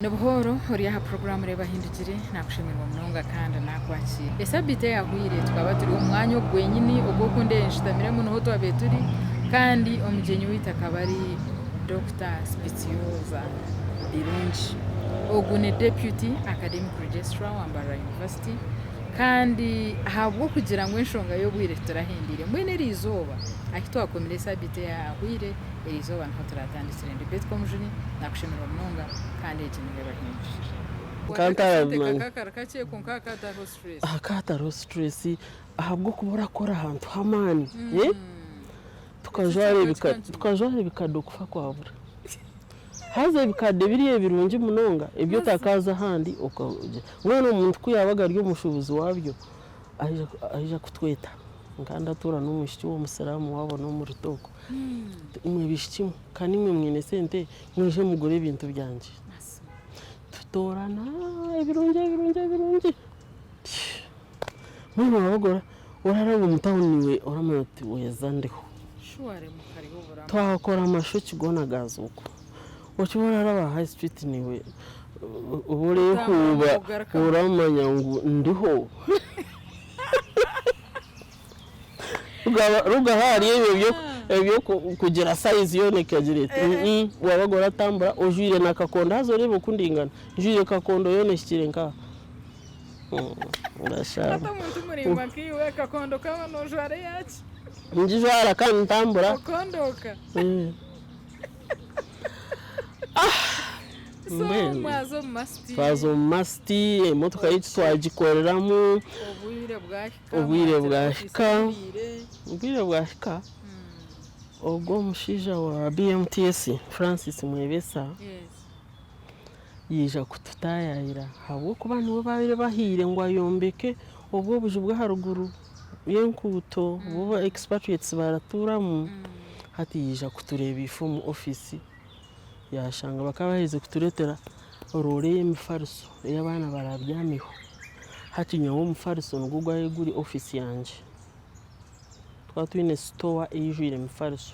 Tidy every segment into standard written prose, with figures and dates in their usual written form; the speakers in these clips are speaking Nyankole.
Ni buhooro ori aha puroguraamu Reeba Hindugire, naakushemererwa munonga kandi naakwakiira. Esabiiti eyahweire tukaba turi omu mwanya ogu gwenyini ogu oku nshuutamiremu niho twabaire turi kandi omugyenyi waitu akaba ari Dokita Specioza Birungi. Ogu ni Deputy Academic Registrar wa Mbarara University kandi ahabw'okugira ngu enshonga y'obwire titurahendeire mbwenu eriizooba ahu twakomire esabiiti eyahweire, Eriizooba niho turatandikire. Ndi Betty Komujuni, nakushemererwa munonga kandi egi niyo ebahindukire. Nka ntarabimanya. Akari kakye kwonka hakaba hatariho stress. Hakaba hatariho stress ahabw'okuba orakora ahantu h'amaani tukajwara ebikade okufa kwabura. Haza ebikade biri ebirungi munonga ebi otakaaza ahandi okagira. Mbwenu omuntu ku yaabaga ari omushuubuzi waabyo aija kutweta. Nkaba ndatuura n'omwishiki w'omusiraamu waabo n'omurito okwo. Imwe baishiki mwe, ka niimwe mwine sente, mwije mugure ebintu byangye. Tutoorana ebirungi ebirungi ebirungi. Mbwenu waaba oraraba omu tawuni iwe oramanya oti weeza ndiho. Twakora amashokye goona gaazooka. Okiba oraraba aha high street naiwe oba oreehuuba oramanya ngu ndiho. Ruga ahari ebyo eby'okugira sayizi yoona ekagira eti waabaga oratambura ojwaire na kakondo haza oreebe oku ndingana njwaire kakondo yoona ehikire nkaha. Hati omuntu muraingwa nkaiwe kakondo kaaba noojwara eyaki? Ngijwara kandi ntambura. Okondooka? So mwaza omu masiti. Twaza omu masiti emotoka yaitu twagikoreramu. Obwire bwahika. Obwire bwahika. Obwire bwahika ogwo omushaija wa BMTS Francis Mwebesa yaija kututaayaayira ahabw'okuba niwe baabaire bahaire ngu ayombeke obwo obuju bw'aharuguru y'enguuto obu ba expatriates baratuuramu. Hati yaija kutureeba itwe omu ofiisi yaashanga bakaba baherize kutureetera roore y'emifariso ei abaana barabyameho. Hati nyowe omufariso nigwo gwabaire guri ofiisi yangye. Tukaba twine sitowa eijwire emifariso.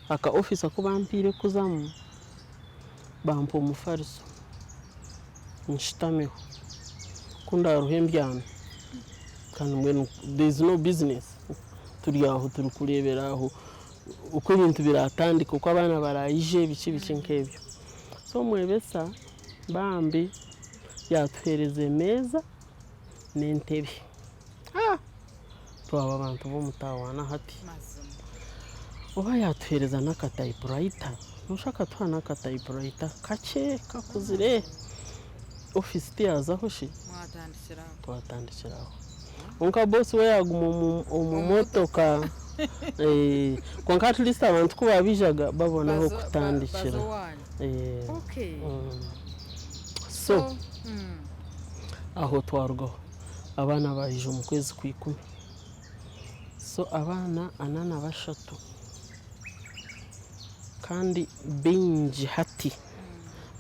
Aka ofiisi aku bampaire kuzamu, bampa omufariso nshutameho. Ku ndaaruhe mbyame kandi mbwenu there is no business. Turi aho turikureebera aho oku ebintu biratandika, oku abaana baraije biki biki nk'ebyo. So Mwebesa bambi yaatuheereza emeeza n'entebe. Twaba abantu b'omutawaana hati. Oba yaatuheereza n'aka typewriter, nooshusha akatuha n'aka typewriter kakye kakuzire. Ofiisi tiyaazaho shi? Twatandikira aho. Kwonka boss we yaaguma omu motoka. Kwonka at least abantu ku baabiijaga babona ah'okutandikira. So aho twarugaho abaana baija omu kwezi kwa ikumi. So abaana ana na bashatu kandi baingi hati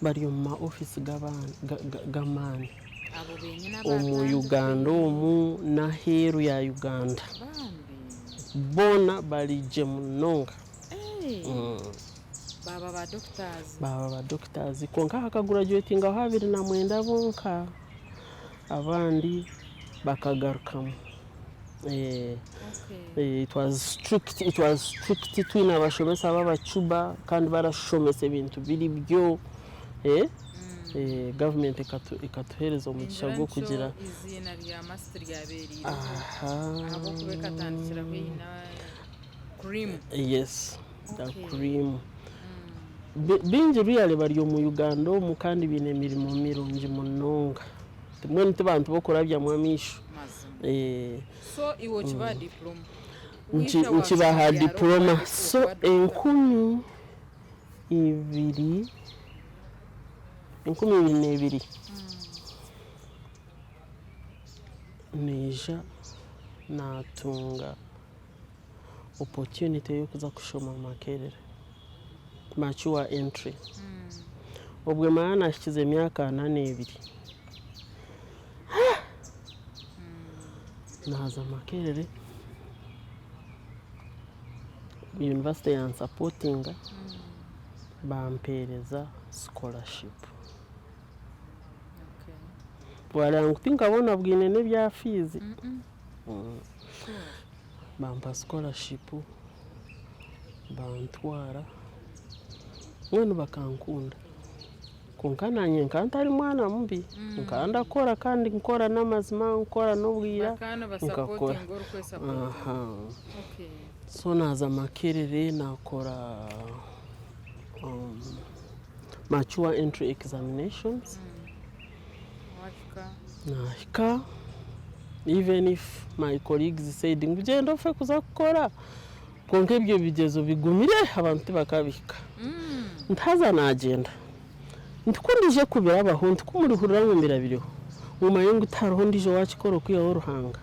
bari omu ma ofiisi g'amaani omu Uganda omu n'aheeru ya Uganda. Boona bari gye munonga. Baaba ba doctors kwonka hakagurajuwetingaho 29 bonka abandi bakagarukamu. It was strict, it was strict twine abashomesa b'abacuba kandi barashomesa ebintu biri byo. Gavumenti ekatuheereza omugisha Ningira nikyo gw'okugira. eiziina rya Masti ryabeereireho ahabw'okuba ekatandikiraho eine cream. Yes, the cream. Baingi really bari omu Uganda omu kandi baine emirimo mirungi munonga. Mbwenu ti bantu b'okurabyamu amaisho. Mazima. So iwe okibaha diploma? Nkibaha diploma. So 2000, 2002 naija naatunga opportunity y'okuza kushoma Makerere, mature entry. Obwe mara nahikize emyaka 42. Naaza Makerere, university yansapotinga, bampereza scholarship. Waareeba ngu tinkabonabwine n'ebya fiizi. Bampa scholarship bantwara mbwenu bakankunda. Kwonka naanye nkaba ntari mwana mubi, nkaba ndakora kandi nkora n'amazima, nkora n'obwira, nkakora. So naaza Makerere naakora mature entry examinations, naahika even if my colleagues said ngu gyenda ofe kuza kukora, kwonka ebyo bigyezo bigumire abantu tibakabihika. Nti haza naagyenda. Nti ku ndije kubirabaho, nti ku murihurira ngu mbirabireho, mumanye ngu tihariho ondiijo owaakikora okwihaho Ruhanga.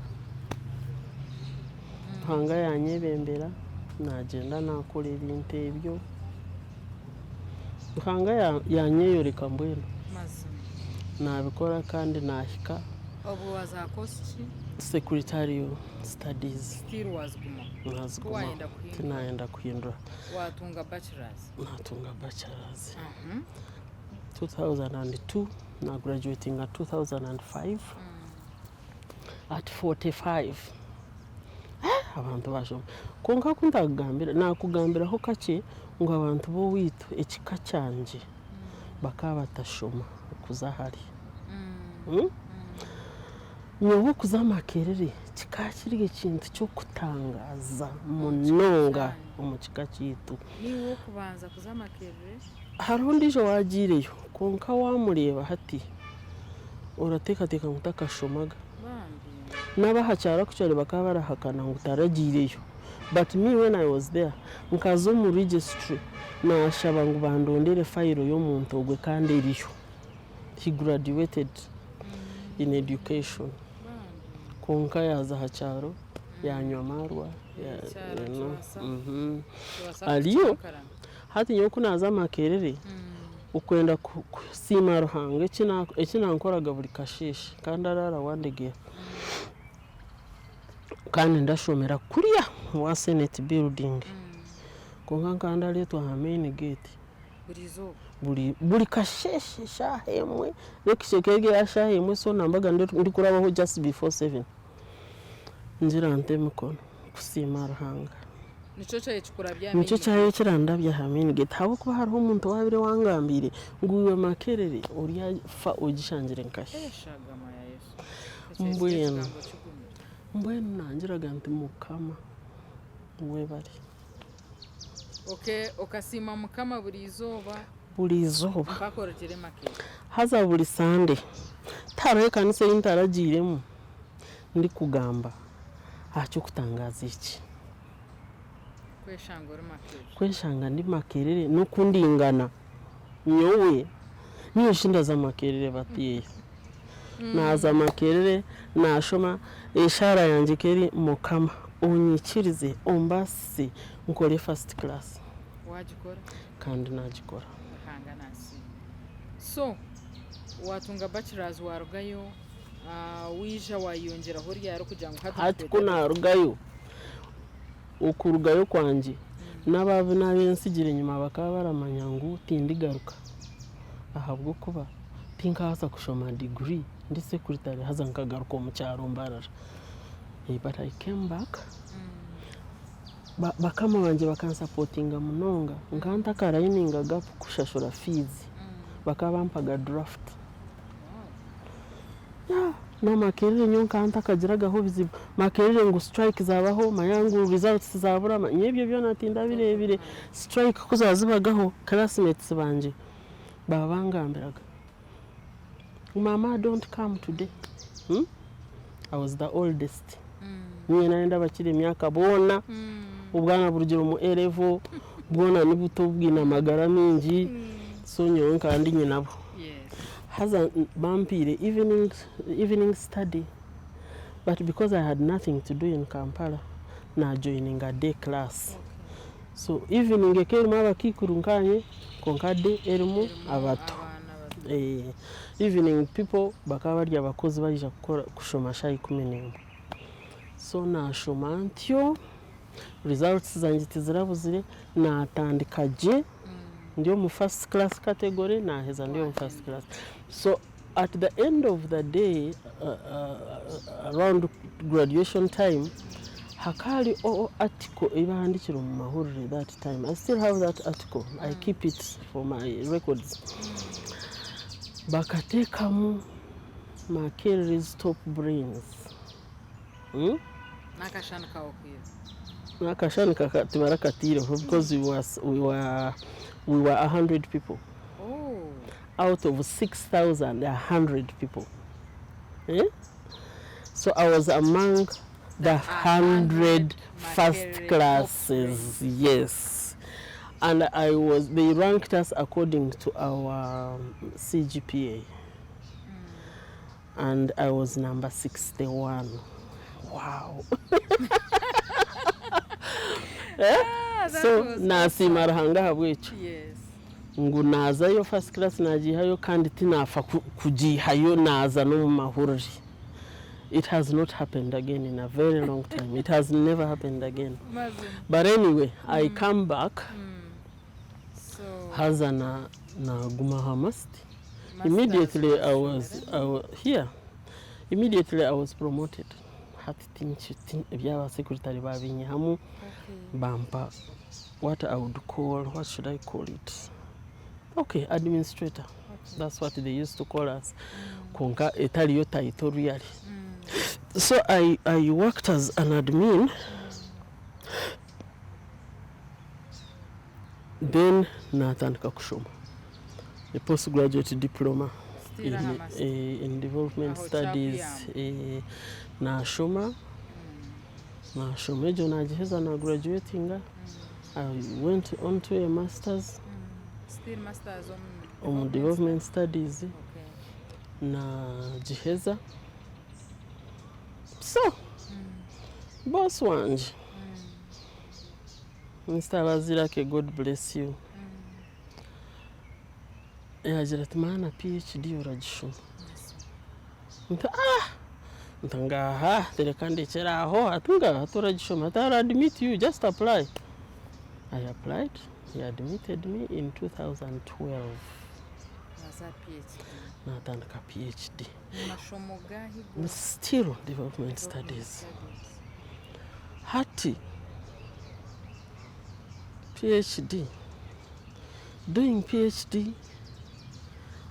Ruhanga yaanyebembera, naagyenda naakora ebintu ebyo. Ruhanga yaanyeyoreka mbwenu. Naabikora kandi naahika. Obwo waaza aha course ki? Secretarial studies. Still waazigumaho? Naazigumaho. Tiwaayenda kuhindura? Tinaayenda kuhindura. Waatunga bachelors? Naatunga bachelors. 2002 na graduatinga 2005 at 45. Abantu bashoma. Kwonka ku ntakugambira, naakugambiraho kakye ngu abantu b'owaitu ekika kyangye bakaba batashoma okuza hare. Nyowe okuza Makerere kikaba kiri ekintu ky'okutangaaza munonga omu kika kyaitu. Niiwe ow'okubanza kuza Makerere? Hariho ondiijo owaagiireyo kwonka waamureeba hati orateekateeka ngu takashomaga. N'ab'aha kyaro actually bakaba barahakana ngu taragiireyo but me when I was there nkaza omu registry naashaba ngu bandondere fayiro y'omuntu ogwe kandi eriyo. He graduated in education kwonka yaaza aha kyaro yaanywa amaarwa ariyo. Hati nyowe ku naaza Makerere okwenda kusiima Ruhanga eki nankoraga buri kasheeshe kandi araara wandegeya kandi ndashomera kuriya owa Senate building kwonka nkaba ndareetwa aha main gate. Buri kasheeshe eshaaha emwe, lecture ekaba eri aha shaaha emwe so nambaga ndikurabaho just before seven, ngira nta emikono kusiima Ruhanga. Nikyo kyabaire kirandabya aha main gate ahabw'okuba hariho omuntu owaabaire wangambiire ngu iwe Makerere oryafa ogishangire nkahi? Mbwenu mbwenu nangiraga nti Mukama webare. Okay, okasiima Mukama buri izooba. Buri izooba. Mpaka orugire Makerere. Haza buri Sande. Tihariho ekanisa ei ntaragiiremu ndikugamba aha ky'okutangaaza eki. Kweshanga ori Makerere. Kweshanga ndi Makerere n'oku ndingana nyowe, nyowe shi ndaza Makerere batiiya. Naaza Makerere naashoma, eshaara yangye ekaba eri Mukama onyikirize ombaasise nkore first class. Waagikora? Kandi naagikora. Ruhanga naasiima. So, waatunga bachelors waarugayo, waija waayeyongyeraho ryari kugira ngu hati Hati ku naarugayo, okurugayo kwangye n'abu enyima bakaba baramanya ngu tindigaruka ahabw'okuba tinkabaasa kushoma degree ndi secretary haza nkagaruka omu kyaro Mbarara. But I came back, bakama bangye bakansapotinga munonga, nkaba ntakarayiningaga kushashura fees, bakaba bampaga draft. Na Makerere nyowe nkaba ntakagiragaho obuzibu, Makerere ngu strike zabaho manya ngu results zabura, nyowe ebyo byona tindabireebire, strike ku zaazibagaho classmates bangye baba bangambiraga ngu mama don't come today, I was the oldest, niinye naaba ndabakira emyaka boona, obwana burugire omu A level bwona nibuto bwine amagara maingi, so nyowe nkaba ndi nyinabo. Haza bampaire evening, evening study but because I had nothing to do in Kampala, najoininga day class. So evening ekaba erimu abakaikuru nkanye kwonka day erimu abato. Evening people bakaba bari abakozi baija kukora kushoma shaaha 11. So nashoma ntyo, results zangye tizirabuzire, natandika gye ndi omu first class category, naheza ndi omu first class. So. at the end of the day, around graduation time, hakaba hariho article ei bahandiikire omu mahurire that time. I still have that article, I keep it for my records. Bakateekamu Makerere's top brains. Hmm? N'akashani kawe okwiha. N'akashani kaka tibarakataireho because we was, we were, we were 100 people. Oh. Out of 6,100 people. Eh? So I was among the 100 first classes, yes. And I was, they ranked us according to our CGPA. And I was number 61. Wow. Eh? Ah, that So was nasiima Ruhanga ahabw'ekyo. Yes. Ngu naazayo first class naagiihayo kandi tinaafa kugiihayo naaza n'omu mahurire. It has not happened again in a very long time. It has never happened again. Mazima. But anyway, I come back So, haza na naguma aha masti. masters Immediately I was, washomera? I was here. Immediately I was promoted. Hati tinki ebyaba secretary babinyihamu bampa what I would call, what should I call it? Okay, administrator. That's what they used to call us. Kwonka etariyo title really. So I worked as an admin. Then natandika kushoma a postgraduate diploma Still aha masters. in development Aho studies. kyakuyamba. Nashoma nashoma egyo nagiheza na graduatinga. I went on to a masters Still masters omu omu development studies. Nagiheza. So boss wangye Mr. Bazirake, God bless you, yagira ati maana PhD oragishoma? Nti ah, nti ngaha tereka ndekyere aho. Ati ngaha toragishoma? Ati I'll admit you, just apply. I applied, he admitted me in 2012. Waza PhD. Natandika PhD. Mu mashomo gahi go? Still development studies. Studies. Hati PhD, doing PhD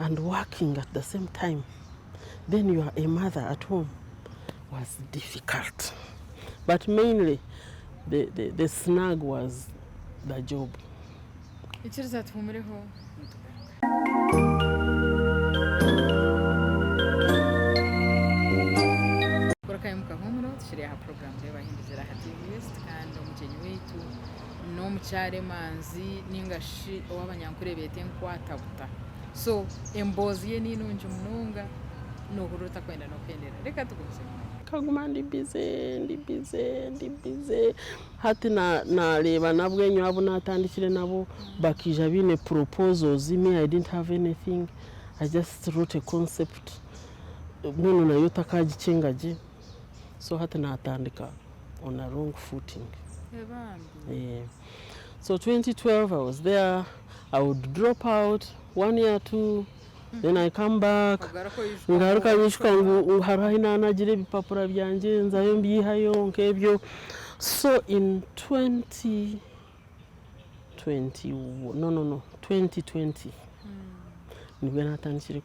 and working at the same time, then you are a mother at home, was difficult. But mainly the snag was the job. Ikiriza tuhumureho nitugaruka. Kora mukahumuro tukiri aha program Reeba Hindukira aha TV West kandi omugyenyi waitu n'omukyara emanzi ninga shi ow'abanyankore beeta enkwatabuta. So emboozi ye ni nungi munonga nohurira otakwenda n'okuhendera. Reka tugumize. Kaguma ndi busy, ndi busy, ndi busy. Hati nareeba nabwenyu abu natandikire nabo bakija biine proposals. Me, I didn't have anything. I just wrote a concept mbwenu nayo otakagikyenga gye. So hati natandika on a wrong footing. Ebambi. Yeah. So 2012 I was there. I would drop out one year, two, then I come back. Ogaruka oyijuka. Ngaruka nyishuka ngu hariho ahi nanagira ebipapura byangye nzayo mbyihayo nk'ebyo. So in 2020, no, 2020 nibwo natandikire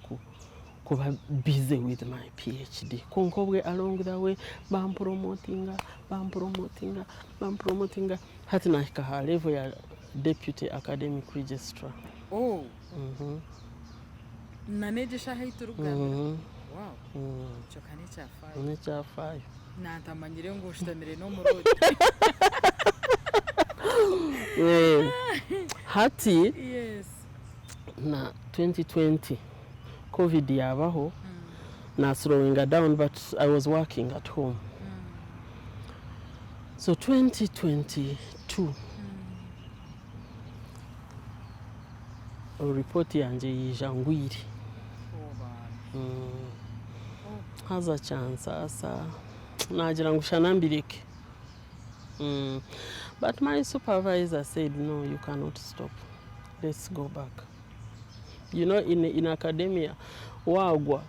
kuba busy with my PhD. Kwonka obwe along the way bampromotinga, bampromotinga, bampromotinga, hati nahika ha level ya deputy academic registrar. Oh. Nanegyesha ahu turikugambira. Wow. Ekyo ka n'ekyafaayo. N'ekyafaayo. Nantamanyire ngu oshutamire n'omurooti. Hati na 2020 COVID yabaho, na slowing down, but I was working at home. So 2022 report yangye yija ngwire. Oh, bambi. Haza kyansaasa nagira ngu shana mbireke. But my supervisor said, "No, you cannot stop. Let's go back." You know, in academia, Waagwa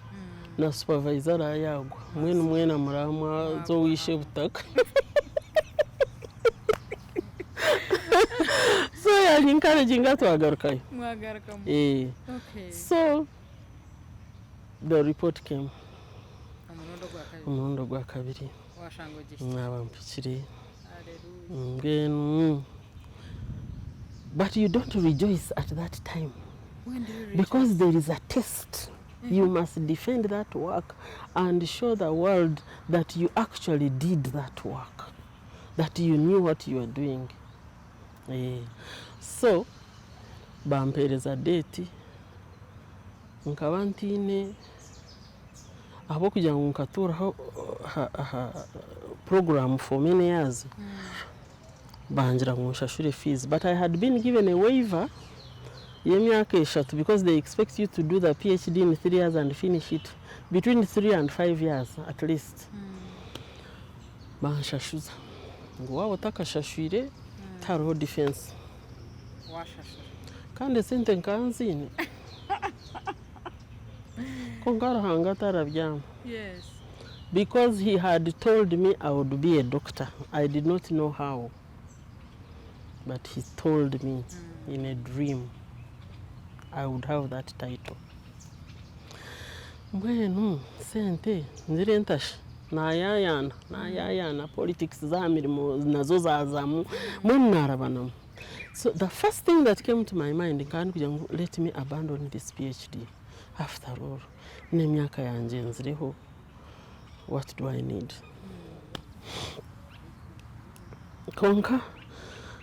na supervisor araba yaagwa mbwenu mwena muraba mwaza owa Ishebutaka. So yanya encouraginga twagarukayo. Mwagarukamu. Eh. Okay. So the report came. Omurundi ogwa kabiri. Omurundi ogwa kabiri. Washanga ogihikire. Naaba mpikire. Hallelujah. Mbwenu but you don't rejoice at that time. When do you rejoice? Because there is a test. You must defend that work and show the world that you actually did that work, that you knew what you were doing. Eh, so bampeereza date nkaba ntiine ahabw'okugira ngu nkatuuraho aha program for many years bangira ngu nshashure fees but I had been given a waiver y'emyaka eshatu because they expect you to do the PhD in 3 years and finish it between 3 and 5 years at least. Banshashuza ngu waaba otakashashwire tihariho defense. Washashura. Kandi esente nkaba nziine. Kwonka Ruhanga tarabyama. Because he had told me I would be a doctor. I did not know how. But he told me in a dream I would have that title. Mbwenu sente nzire ntasha nayayaana nayayaana politics z'aha mirimo nazo zazamu mbwenu narabanamu. So the first thing that came to my mind nkaba ndikugira ngu let me abandon this PhD. After all n'emyaka yangye nzireho what do I need? Kwonka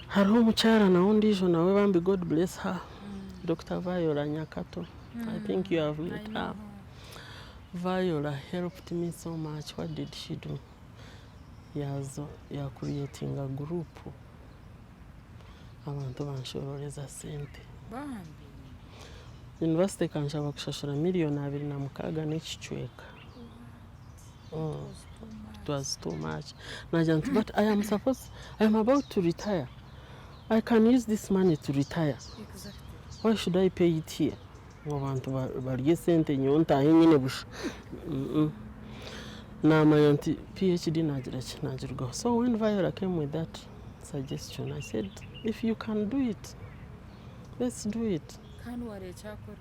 hariho omukyara nawe ondiijo nawe bambi God bless her, Dr. Viola Nyakato. I think you have met her. Viola helped me so much. What did she do? Yaza ya creatinga group abantu banshororeza sente. Bambi. University ekanshaba kushashura 26 million n'ekicweka. It was too much. Nagira nti but I am supposed, I am about to retire. I can use this money to retire. Why should I pay it here? Ngu abantu barye sente nyowe ntaahe nyine busha. Namanya nti PhD nagira ki nagirugaho. So when Viola came with that suggestion, I said if you can do it, let's do it. Kandi wareeba ekyakora.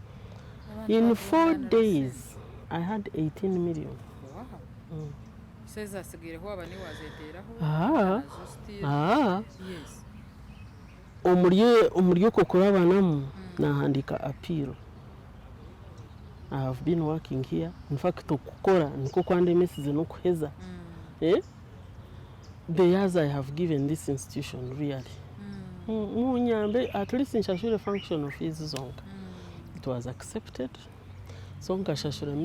Abantu In 4 bakurundanira days, sente. I had 18 million. Wow. So ezasigaireho waba niwe wazeteeraho? Ah. Nazo still. Ah. Yes. Omuri okwo kurabanamu nahandiika appeal. I have been working here. In fact, okukora nikwo kwandemesize n'okuheza. Eh? The years I have given this institution really. Munyambe at least nshashure functional fees zonka. It was accepted. So nkashashura 6.7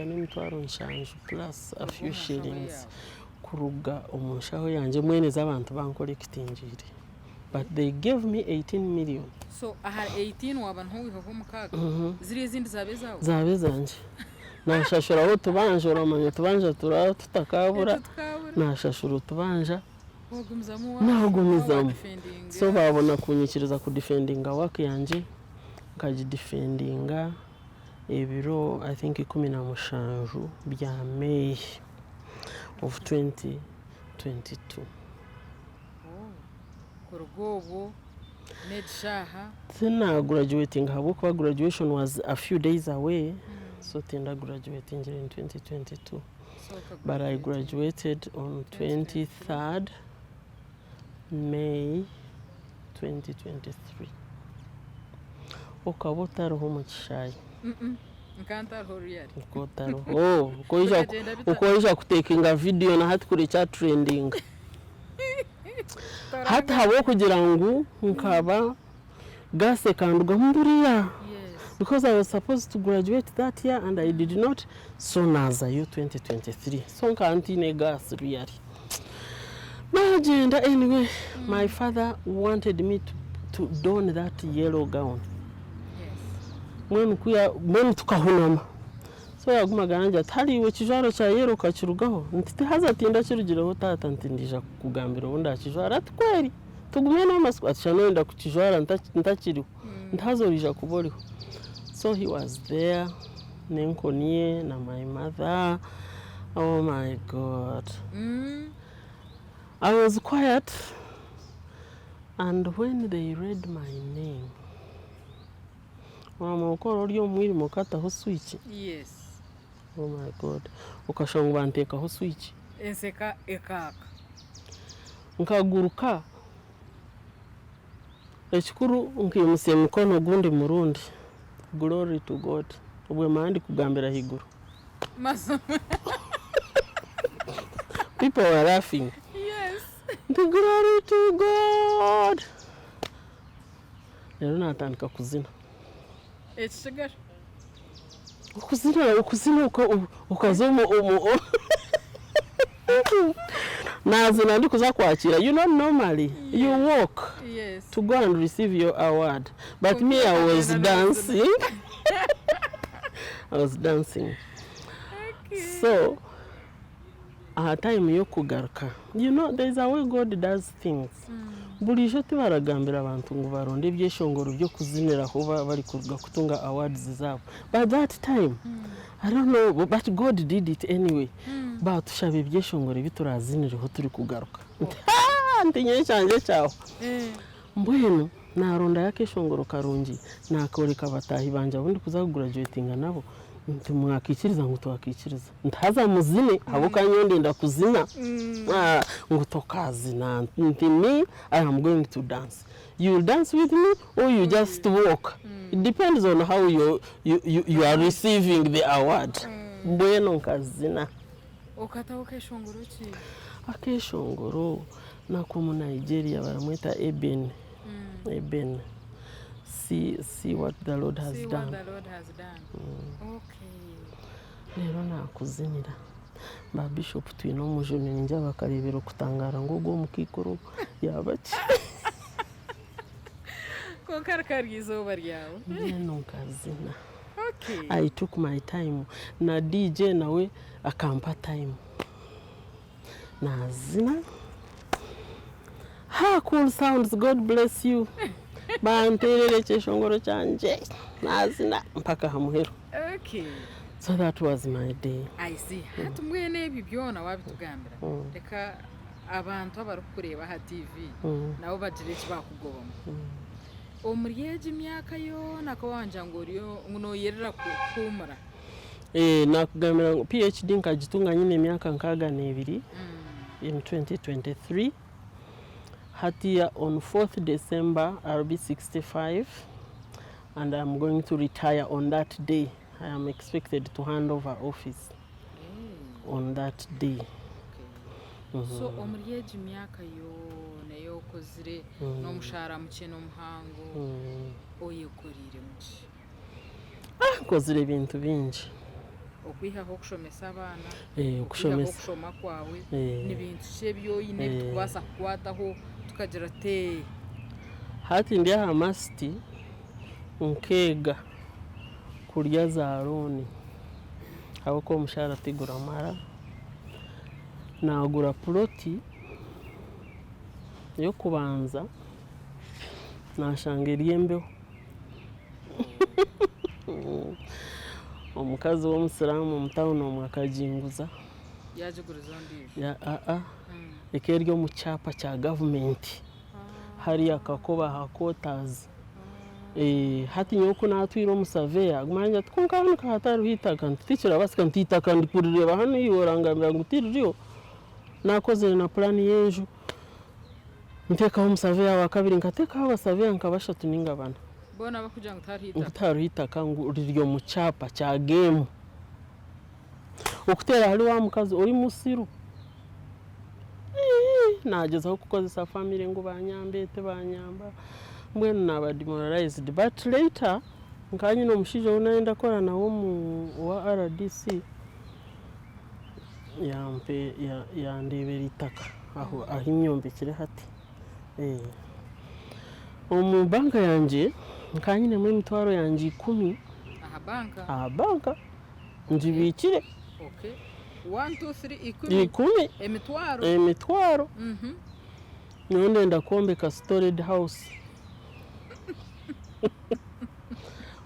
million plus a few shillings kuruga omu nshaho yangye mwene z'abantu bankolekitingiire. But they gave me 18 million. So aha 18 waba ntuwiheho 6. Ziriya ezindi zaba ezaawe? Zaabe zangye. Nashashuraho otubanja oramanya otubanja turaba tutakabura. Tukabura. Nashashura otubanja. Wagumizamu. Nagumizamu. Wa-defendinga. So babona kunyikiriza kudefendinga work yangye nkagidefendinga ebiro I think 17 bya May of 2022. Oh. Kuruga obwo n'ekishaaha. Tina graduating ahabw'okuba graduation was a few days away, so tinda graduatingire in 2022. So But I graduated on 23rd May 2023. Okaba otariho omu kishaayi. Nka ntariho really. Okaba otariho. Oh, Bikagenda bita? okoija kutekinga video na hati kuri kya trending. Hati habw'okugira ngu nkaba gas ekandugamu buriya. Because I was supposed to graduate that year and I did not, so nazayo 2023. So nkaba ntiine gas really. Nagyenda anyway, my father wanted me to don that yellow gown. Mbwenu kuya mbwenu tukahunama. So yagumaga arangira ati hariiwe ekijwaro kya yellow okakirugaho nti tihaza tindakirugireho taata nti ndija kukugambira obu ndakijwara ati kweri tugume n'amasiko ati shana orenda kukijwara ntakiriho nti haza orija kuba oriho. So he was there. n'enkoni ye na my mother oh my God. I was quiet and when they read my name Wamanya oku oraba ori omu mwirima okataho switch? Yes. Oh my God. Okashusha ngu banteekaho switch. Enseka ekaaka. Nkaguruka. Ekikuru nkaimutsya emikono ogundi murundi. Glory to God. Obwe mara ndikugambira ahaiguru. Mazima. People were laughing. Yes. Nti glory to God. Reero naatandika kuzina. Ekisigazi. Okuzina okuzina okaza omu omu naazina ndikuza kwakiira you know normally you walk Yes. to go and receive your award but me I was dancing I was dancing Okay. so aha time y'okugaruka you know there is a way God does things buriijo tibaragambira abantu ngu baronde ebyeshongoro by'okuziniraho barikuruga kutunga awards zaabo but that time I don't know but God did it anyway baatushaba ebyeshongoro ebi turazinireho turikugaruka nti haa nti nyowe ekyangye kyahwa mbwenu Naarondayo akeeshongoro karungi, naakooreka bataahi bangye abu ndikuza kugurajuwetinga nabo, nti mwakaikiriza? Ngu twakaikiriza. Nti haza muzine ahabw'okuba nyowe ndenda kuzina. Ngu tokaazina. Nti me I am going to dance. You will dance with me or you just walk. It depends on how you, you, you, you are receiving the award. Mbwenu nkazina. Okataho keeshongoro ki? Akeeshongoro n'ak'omu Nigeria baramweta Eben. Eben. See, see what the Lord has See what done. the Lord has done. Okay. Reero naakuzinira. Ba Bishop twine omujuni ningira bakareebera okutangaara ngu ogu omukaikuru yaaba ki? Kwonka rikaba riri eizooba ryawe. Mbwenu nkazina. Okay. I took my time. Na DJ nawe akampa time. Nazina. Ha cool sounds God bless you. Banteerera ekyeshongoro kyangye. Nazina mpaka aha muheru. Okay. So that was my day. I see. Hati mbwenu ebi byona wabitugambira. Reka abantu abarikukureeba aha TV nabo bagire eki baakugobamu. Omuri egi myaka yoona ka wagira ngu oriyo ngu nooyerera kuhuumura. Naakugambira ngu PHD nkagitunga nyine emyaka nkaaga n'ebiri in 2023. Hatiiya on fourth December I'll be 65 and I'm going to retire on that day. I am expected to hand over office on that day. So omuri egi myaka yoona ei okozire n'omushaara mukye n'omuhango, oyekoreiremu ki? Nkozire ebintu bingi. Okwihaho okushomesa abaana, okwihaho okushoma kwawe, ni bintu ki ebi oine ebi turikubaasa kukwataho tukagira tuti. Hati ndi aha masiti nkeega kurya za looni ahabw'okuba omushaara tiguramara. Naagura puloti y'okubanza naashanga eri embeho. Omukazi w'omusiraamu omu tawuni omwo akaginguza. Yaagiguriza ondiijo? Aa, ekaba eri omu kyapa kya gavumenti hariya Kakoba aha quarters. Hati nyowe ku naatwire omu saveya aguma arangira ati kwonka hanu ka hatariho eitaka, nti tikirabaasika nti eitaka ndikurireeba hanu iwe orangambira ngu tiririho? Naakozire na puraani y'enju, nteekaho omusaveya wa kabiri, nkateekaho abasaveya nka bashatu nainga bana. Boona barikugira ngu tihariho Ngu eitaka? tihariho eitaka ngu riri omu kyapa kya geemu. Okuteera ahari wa mukazi ori musiru. Naagyezaho kukozesa family ngu banyambe tibanyamba mbwenu naaba demoralized but later nkaba nyine omushaija ou naabaire ndakora nawe omu owa RDC yandeebera eitaka ahu ahu nyombekire hati. Omu banka yangye nkaba nyinemu emitwaro yangye ikumi Aha banka? Aha banka. Ngibiikire. Okay. One, two, three, ikumi. Ikumi. Emitwaro. Emitwaro. Nyowe ndenda kwombeka storage house.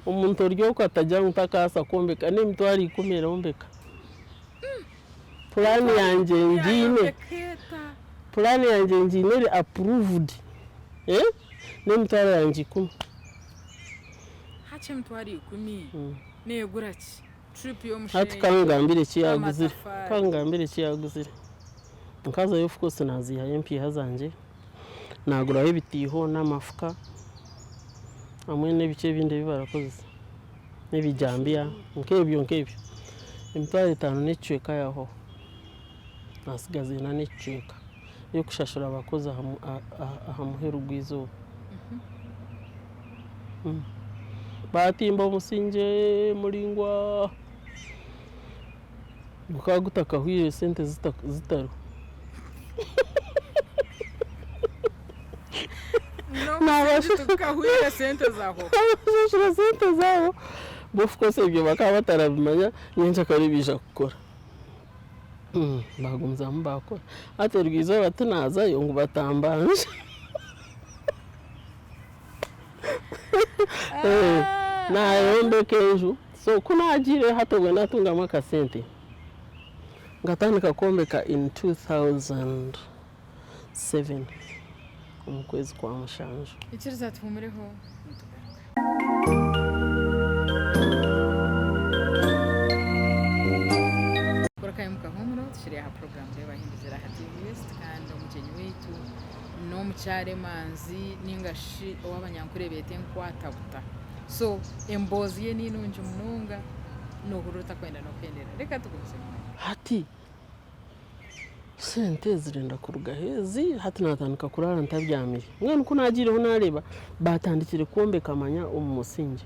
Omuntu ori okwo atagira ngu takabaasa kwombeka, n'emitwaro ikumi erombeka. Puraani yangye ngiine, puraani yangye ngiine eri approved, n'emitwaro yangye ikumi. Hakye emitwaro ikumi neegura ki? Trip Hati y'omushenyi, kangambire eki yaaguzire, amatafari. Kangambire eki yaaguzire. Nkazayo of course naaziihayo empiiha zangye, naaguraho ebitiiho n'amafuka hamwe n'ebiki ebindi ebi barakozesa, n'ebijambiya nk'ebyo nk'ebyo. Emitwaro etaano n'ekicweka yahwaho, naatsigaza ena n'ekicweka y'okushashura abakozi aha muheru gw'eizooba. Baatimba omusingye muraingwa gukaba gutakahwire sente zitariho. Tukahwire sente zaho. Nabashashura sente zaabo, bo of course ebyo bakaba batarabimanya nyencakare baija kukora. Baagumizamu baakora. Hati eryo izooba tinaazayo ngu batambanje. Naayombeka enju, so ku naagiireyo hati obwe naatungamu akasente, nkatandika kwombeka in 2007 omu kwezi kwa mushanju. Ikiriza tuhumureho nitugaruka. Korokayo mukahumuro tukiri aha puroguramu Reeba Hinduzire aha TV West kandi omugyenyi waitu n'omukyara emanzi ninga shi ou abanyankore beeta enkwatabuta. So emboozi ye ninungi munonga nohurira otakwenda n'okuhendera. Reka tugumizemu. Hati sente zirenda kuruga he ezi? Hati naatandika kuraara ntabyamire. Mbwenu ku naagiireho naareeba baatandikire kwombeka manya omu musingye.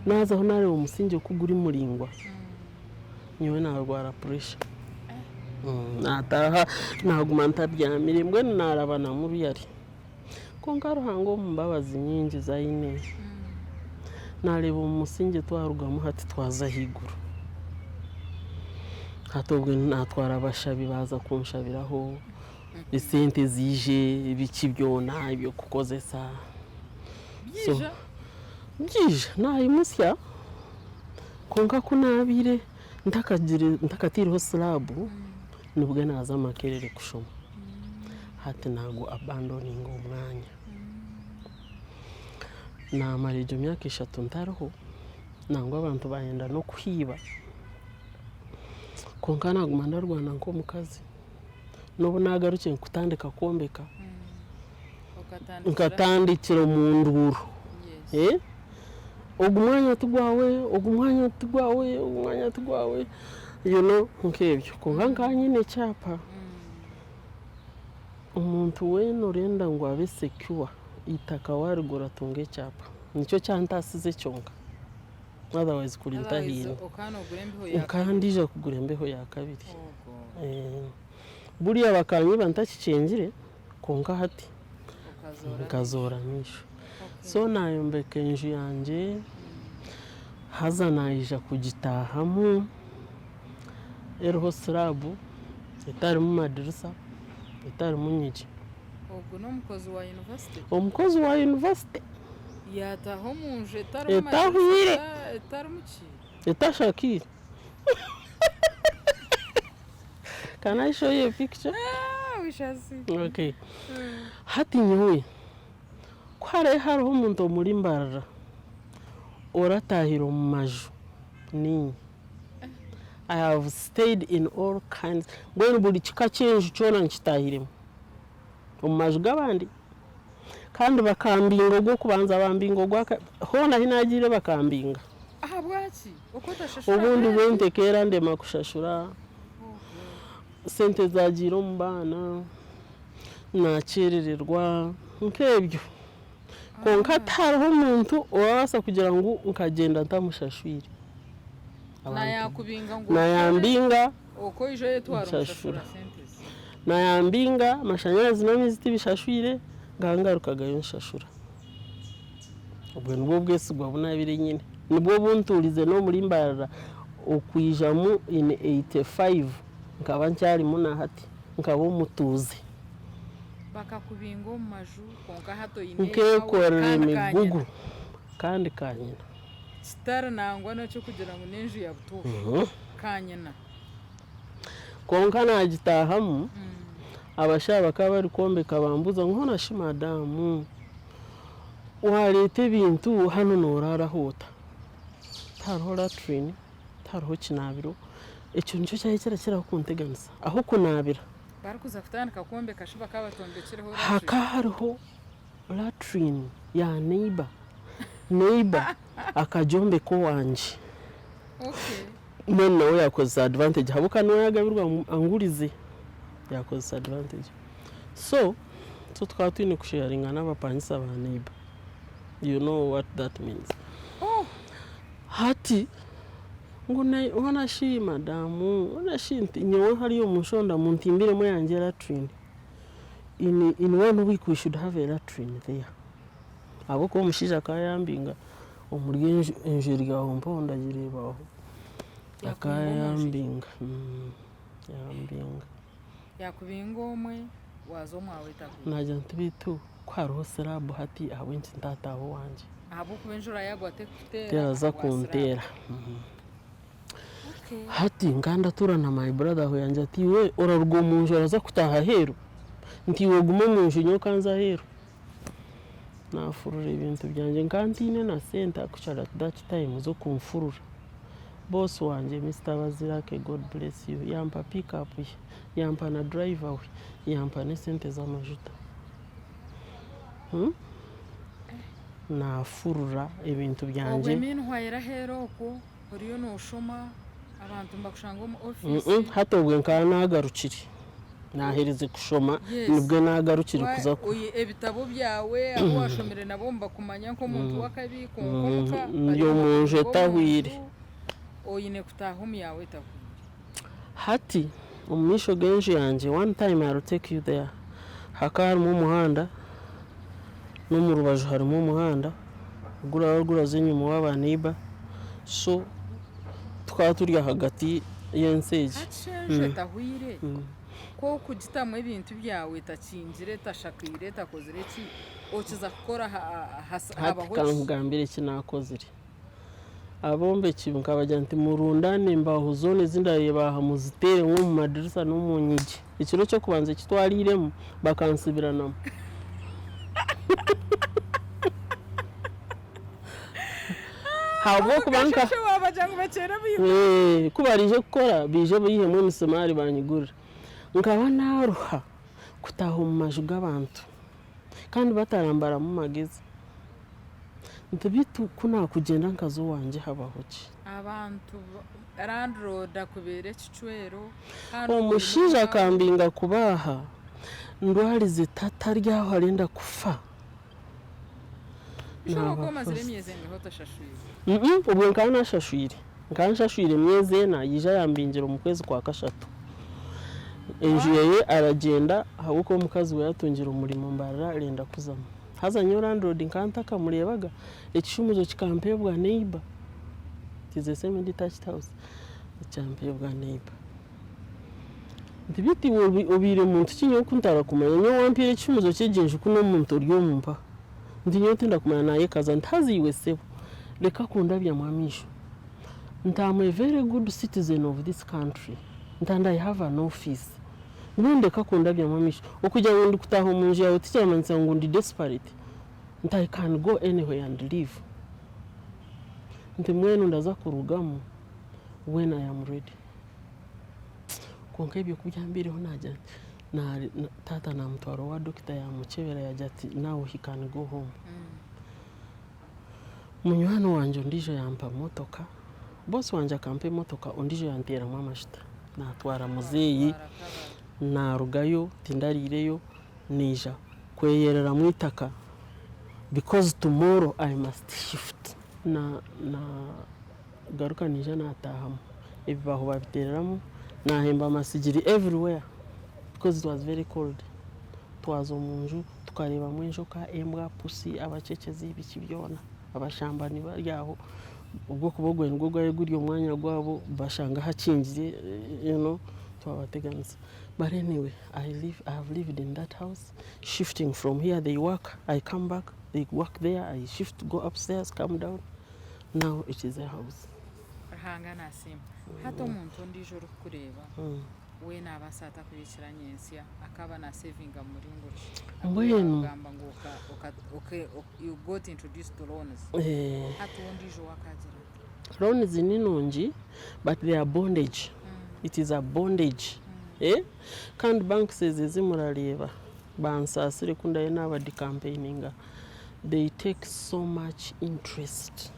Naazaho naareeba omusingye ku guri muraingwa, nyowe naarwara puresha. Naataaha naaguma ntabyamire mbwenu naaraba na muruyari. Kwonka Ruhanga omu mbabazi nyingi ezi aine, naareeba omu musingye twarugamu hati twaza ahaiguru. Hati obwe naatwara abashabi baaza kunshabiraho, esente ziije, biki byona eby'okukozesa. So Byaija? Byaija, naayimutsya kwonka ku naabaire ntakagire ntakataireho silaabu, nibwo naaza Makerere kushoma. Hati naagu abandoninga omwanya. Naamara egyo myaka eshatu ntariho, nangwa abantu baayenda n'okuhiiba, kwonka naaguma ndarwana nk'omukazi. N'obu naagarukire kutandika kwombeka, nkatandikira omu nduuru. Ogu mwanya ti gwawe, ogu mwanya ti gwawe, ogu mwanya ti gwawe, you know nk'ebyo. Kwonka nkaba nyine ekyapa. Omuntu weena orenda ngu abe secure, eitaka waarigura tunga ekyapa. Nikyo kyantaasize kyonka, otherwise kuri ntahaine. Nkaba ndija kugura embeho ya kabiri. Buriya bakanyiba ntakikyengire kwonka hati nkazoora amaisho. So naayombeka enju yangye haza naija kugitaahamu eriho siraabu etarimu madirisa, etarimu nyigi. Ogu n'omukozi wa yunivasite? Omukozi wa yunivasite. Yaataaha omu nju etarimu Etahwire. madirisa, etarimu ki? Etashakiire. Can I show you a picture? Ah, we shall see. Okay. Hati nyowe ku hariho hariho omuntu omuri Mbarara orataahire omu maju niinye. I have stayed in all kinds mbwenu buri kika ky'enju kyona nkitaahiremu omu maju g'abandi kandi bakambinga ogw'okubanza bambinga ogwaka hoona ahi naagiire bakambinga. Ahabwaki? Oku otashashura Obundi rent? rent ekeerandema kushashura, sente zaagiire omu baana, naakyerererwa nk'ebyo. Kwonka tihariho omuntu orabaasa kugira ngu nkagyenda ntamushashwire. Abantu Naayakubinga ngu okore, naayambinga oku oija oyetwara nshashura. omushashura sente ze. Naayambinga amashanyarazi n'amaizi tibishashwire, nkaba ngarukagayo nshashura. Obwo nibwo bwesigwa bu naabaire nyine. Nibwo buntuurize n'omuri Mbarara okwijamu in 85 nkaba nkyarimu na hati, nkaba omutuuze. Bakakubinga omu maju kwonka hati oine eyaawe Nkeekorera kandi ka emigugu nyina. kandi ka nyina. Kitari nangwa n'eky'okugira ngu n'enju ya butoosha. Kanyina. Kwonka naagitaahamu, abashaija bakaba barikwombeka bambuuza ngu hoona shi madaamu, waareeta ebintu hanu nooraaraho ota? Tihariho latrine, tihariho kinaabiro, ekyo nikyo kyaabaire kirakiraho kunteganisa, ah'okunaabira. Barikuza kutandika kwombeka shi bakaba batombekireho latrine? Hakaba hariho latrine ya neighbour, neighbour akagyombeka owangye. Mbwenu nawe yakozesa advantage ahabw'okuba niwe yagabirwa ngu angurize, yakozesa advantage. So, so tukaba twine kusheyaringa n'abapangisa ba neighbour, you know what that means. Hati ngu hoona shi madaamu, hoona shi nti nyowe hariya omu nshonda muntimbiremu eyangye latrine, in one week we should have a latrine there. Ahabw'okuba omushaija akaba yambinga omuri enju, enju eri aho mpaho ndagireeba aho. Akaba yambinga, yambinga. Yakubinga omwe, waaza omwawe etahwaire. Naagira nti beitu ku hariho siraabu hati ahabw'enki ntaataaha owangye? Ahabw'okuba enjura yaagwa terikukuteera Teraza ahabwa siraabu. kunteera. Hati nkaba ndatuura na my brother aho yangira ati iwe oraruga omu nju oraza kutaaha aheeru? Nti iwe ogume omu nju nyowe kanze aheeru. Naafurura ebintu byangye nkaba ntaine na sente actually at that time z'okunfurura. Boss wangye Mister Bazirake God bless you yampa pick up ye, yampa na driver we, yampa n'esente z'amajuta. Naafurura ebintu Obwe byangye. meanwhile aheeru okwo oriyo nooshoma, abantu nibakushanga omu ofiisi. Hati obwe nkaba naagarukire. Naaherize kushoma nibwo naagarukire kuza ku. Ebitabo byawe abu waashomire nabo nibakumanya nk'omuntu w'akabi kwonka omuka Ndi omu nju etahwire. Oine kutaaha omu yaawe etahwire. Hati omu maisho g'enju yangye one time I will take you there hakaba harimu omuhanda n'omu rubaju harimu omuhanda guraba guraza enyima owa ba neighbour so tukaba turi ahagati y'ensi egi. Hati shi enju etahwire ku okugitamu ebintu byawe etakingire, etashakaire, etakozire ki, okiza kukora Hati habaho ki? kankugambire eki naakozire. Abombeki nkabagira nti murundaane embaaho zoona ezi ndareeba aha muziteere nk'omu madirisa n'omu nyigi. Ekiro ky'okubanza eki twariiremu bakansibiranamu. Ahabw'okuba nka Okashasha waabagira ngu bakyere bwire. Eh, ku baraije kukora baije baihemu emisimaari banyigurira. Nkaba naaruha kutaaha omu maju g'abantu kandi batarambaramu magezi. Nti beitu ku naakugyenda nkaza owangye habaho ki? Abantu landlord akubeera ekicwero kandi Omushaija akambinga kuba aha ndwarize tata ari aho arenda kufa. Bishobora Naaba kuba omazire first. emyezi engahi otashashwire? Mm, obwo nkaba nashashwire. Nkaba nshashwire emyezi ena, yaija yambingira omu kwezi kwa kashatu. Enju yeye aragyenda ahabw'okuba omukazi we yatungire omurimo Mbarara arenda kuzamu. Haza nyowe landlord nkaba ntakamureebaga, ekishumuzo kikampeebwa neighbour. It is a semi detached house, kyampeebwa neighbour. Nti beitu iwe obaire muntu ki nyowe ku ntarakumanya? Nyowe owampaire ekishumuzo ky'egi nju ku n'omuntu ori omu mpaha. Nti nyowe tindakumanya naayekaza nti haza iwe sebo reka kundabyamu amaisho. Nti am a very good citizen of this country nti and I have an office. Mbwenu reka kundabyamu amaisho. Okugira ngu ndikutaaha omu nju yaawe tikiramanyisa ngu ndi desperate. Nti I can go anywhere and live. Nti mbwenu ndaza kurugamu when I am ready. Kwonka ebyo ku byambaireho naagira nti taata naamutwara owa dokita yaamukyebera yaagira ati now he can go home. Munywani wangye ondiijo yampa motoka, boss wangye akampa emotoka ondiijo yanteeramu amajuta naatwara muzeeyi naarugayo tindariireyo naija kweyereramu eitaka because tomorrow I must shift. Naagaruka naija naataahamu, ebibaaho baabiteereramu, naahemba amasigiri everywhere because it was very cold. Twaza omu nju tukareebamu enjoka, embwa, pusi, abakyekezi biki byona, abashambani bari aho ahabw'okuba ogwo nigwo gwaba guri omwanya gwabo bashanga hakingire you know twabateganisa. But anyway I live, I have lived in that house shifting from here they work, I come back, they work there, I shift go upstairs, come down. Now it is a house. Ruhanga nasiima. Hati omuntu ondiijo orikukureeba we nabaasa ata kubiikira nyentsya akaba na savinga mu muringo ki? Mbwenu. Ogamba ngu you got introduced to loans. Hati we ondiijo we akaagira ata? Loans ni nungi but they are bondage. It is a bondage. Kandi banks ezi ezi murareeba bansaasire ku ndabe naaba decampaigninga they take so much interest.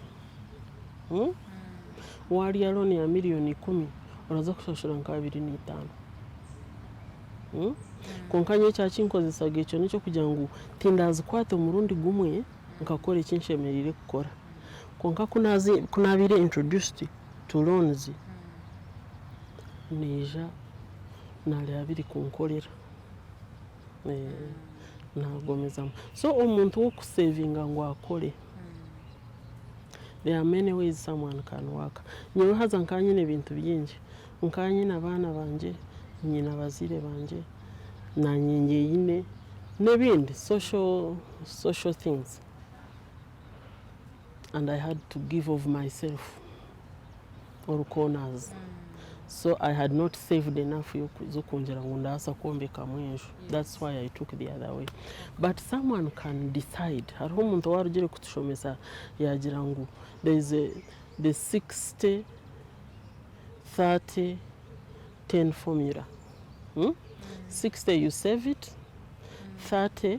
Waarya loan ya million ikumi oraza kushashura nka 25. Kwonka nyowe ekyakinkozesaga ekyo n'eky'okugira ngu tindazikwata omurundi gumwe nkakora eki nshemereire kukora. Kwonka ku naabaire introduced to loans, naija naareeba birikunkorera. Naagumizamu. So omuntu w'okusevinga ngu akore, there are many ways someone can work. Nyowe haza nkaba nyine ebintu bingi, nkaba nyine abaana bangye, nyine abazaire bangye, naanye nyeyine n'ebindi social social things and I had to give of myself all corners. So I had not saved enough z'okungira ngu ndabaasa kwombekamu enju. That's why I took the other way. But someone can decide. Hariho omuntu owarugire kutushomesa yaagira ngu there is a, the 60, 30, 10 formula. 60 you save it, 30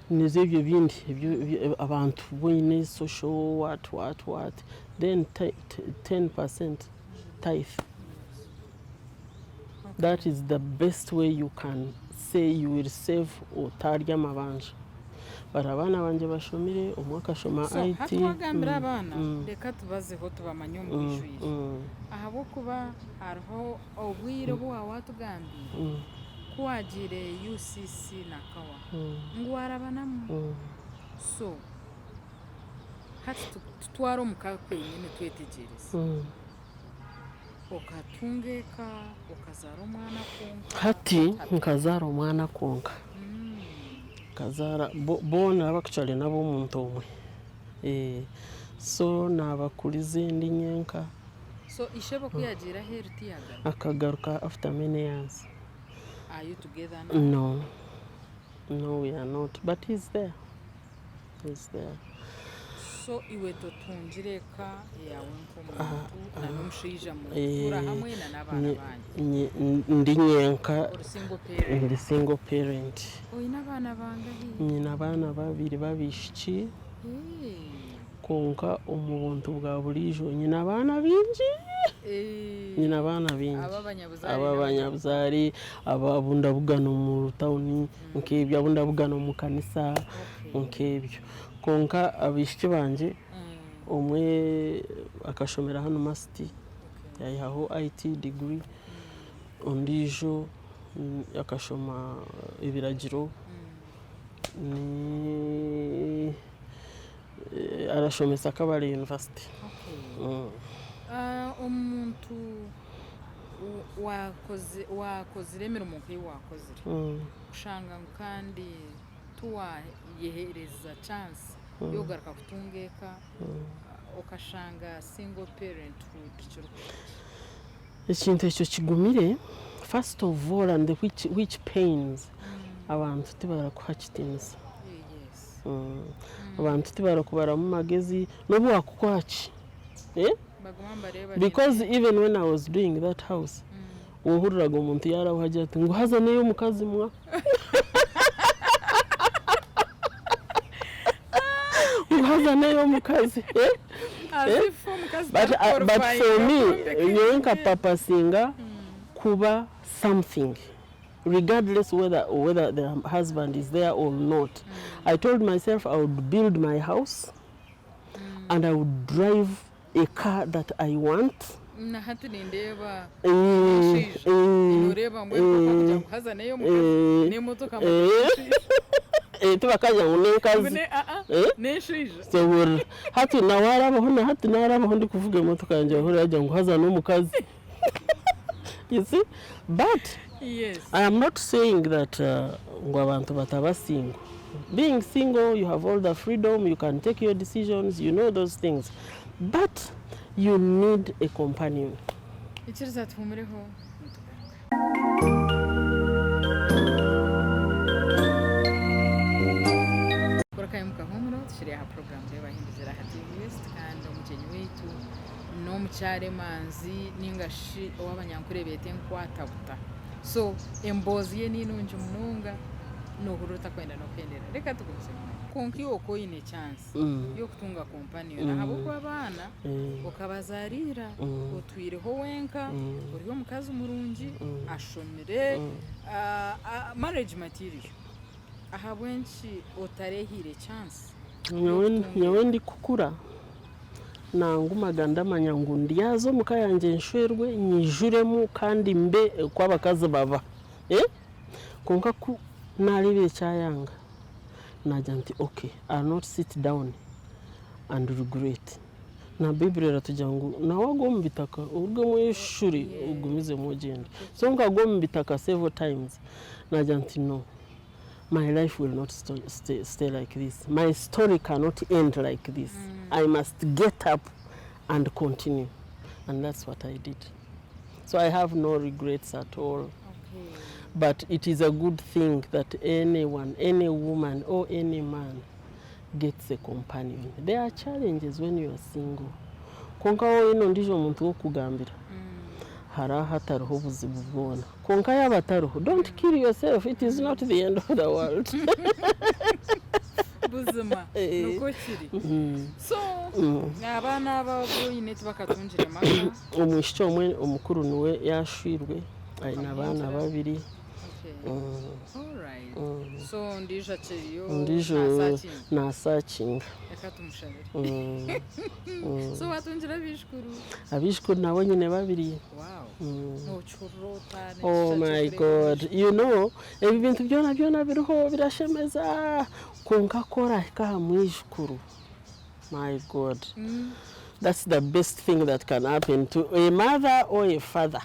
nizo ebyo ebindi abantu boine social what what what then 10% tithe. That is the best way you can say you will save otarya amabanja. But abaana bangye bashomire, omwe akashoma So IT. hati wagambira abaana reka tubazeho tubamanye omu bwijwire ahabw'okuba hariho obwire obu waaba watugambiire ku waagiire UCC Nakawa ngu waarabanamu so hati tutware omu ka kwenyine twetegyereze. Okatunga eka, okazaara omwana kwonka? Hati nkazaara omwana kwonka. Nkazaara boona actually n'ab'omuntu omwe. So naabakuriza ndi nyenka. So ishebo ku yaagiire aheeru tiyagaruka? Akagaruka after many years. Are you together now? No, no we are not but he's there. He's there. So iwe totungire eka yaawe nk'omuntu na n'omushaija murikutuura hamwe na n'abaana banyu? Ndi nyenka. Ori single parent? Ndi single parent. Oine abaana bangahi? Nyine abaana babiri b'abaishiki kwonka omu buntu bwa buriijo nyine abaana baingi. Nyine abaana baingi. Ab'abanyabuzaare, abu ndabugana omu tawuni nk'ebyo, abu ndabugana omu kanisa nk'ebyo. Kwonka abaishiki bangye, omwe akashomera hanu MUST yaihaho IT degree, ondiijo akashoma ebiragiro, arashomesa Kabale University. Omuntu waakozire emirimo nk'ei waakozire, kushanga ngu kandi tiwayeheereza chance y'okugaruka kutunga eka, okashanga single parenthood kirikuhika ki? Ekintu ekyo kigumire, first of all and which pains, abantu tibarakuha kitiinisa. Abantu tibarakubaramu magezi n'obu waakukora ki. Because even when I was doing that house, wohuriraga omuntu yaarabaho agira ati ngu haza n'ey'omukazi mwa. Ngu haza n'ey'omukazi. But for me, nyowe nka papasinga kuba something regardless whether the husband is there or not. I told myself I would build my house and I would drive a car that I want. Na hati nindeeba omushaija noreeba mbwenu kwonka kugira ngu haza n'ey'omukazi n'emotoka Tibakagira ngu n'enkazi. N'enshaija. Sohurira. Hati nawe arabaho na hati narabaho ndikuvuga emotoka yangye ohurira yagira ngu haza n'omukazi. You see? But I am not saying that ngu abantu bataba single. Being single you have all the freedom, you can take your decisions, you know those things. But you need a companion. Ikiriza tuhumureho nitugaruka. Korokayo mukahumuro tukiri aha program Reeba Hinduzire aha TV West kandi omugyenyi waitu n'omukyara emanzi ninga shi ou abanyankore beeta enkwatabuta. So emboozi ye ninungi munonga nohurira otakwenda n'okuhendera. Reka tugumizemu. Kwonka iwe oku oine chance y'okutunga companion ahabw'okuba abaana okabazaara ira otwireho wenka ori omukazi murungi ashomire marriage material ahabw'enki otareehaire chance y'okutunga Nyowe ndikukura nangumaga ndamanya ngu ndyaza omu ka yangye nshwerwe nyijuremu kandi mbe oku abakazi baba kwonka ku naareebire kyayanga Naagira nti ok, I'll not sit down and regret. Na Baiburi eratugira ngu na waagwa omu bitaka orugemu oyeshure ogumizemu ogyende. So nkagwa omu bitaka several times naagira nti no, my life will not stay like this, my story cannot end like this, I must get up and continue and that's what I did. So I have no regrets at all. But it is a good thing that anyone, any woman or any man gets a companion. There are challenges when you are single. Kwonka waaba oine ondiijo muntu w'okugambira, hariho ahatariho obuzibu bwona. Kwonka yaaba atariho, don't kill yourself, it is not the end of the world. Buzima nikwo kiri. So abaana aba abu oine tibakatungire maka? Omwishiki omwe omukuru niwe yaashwirwe. Aine abaana babiri. Ondiijo nasakinga. Abaijukuru nabo nyine babiri. Oh my God you know ebi bintu byona byona biriho birashemeza kwonka ku orahika aha mwijukuru my God that's the best thing that can happen to a mother or a father.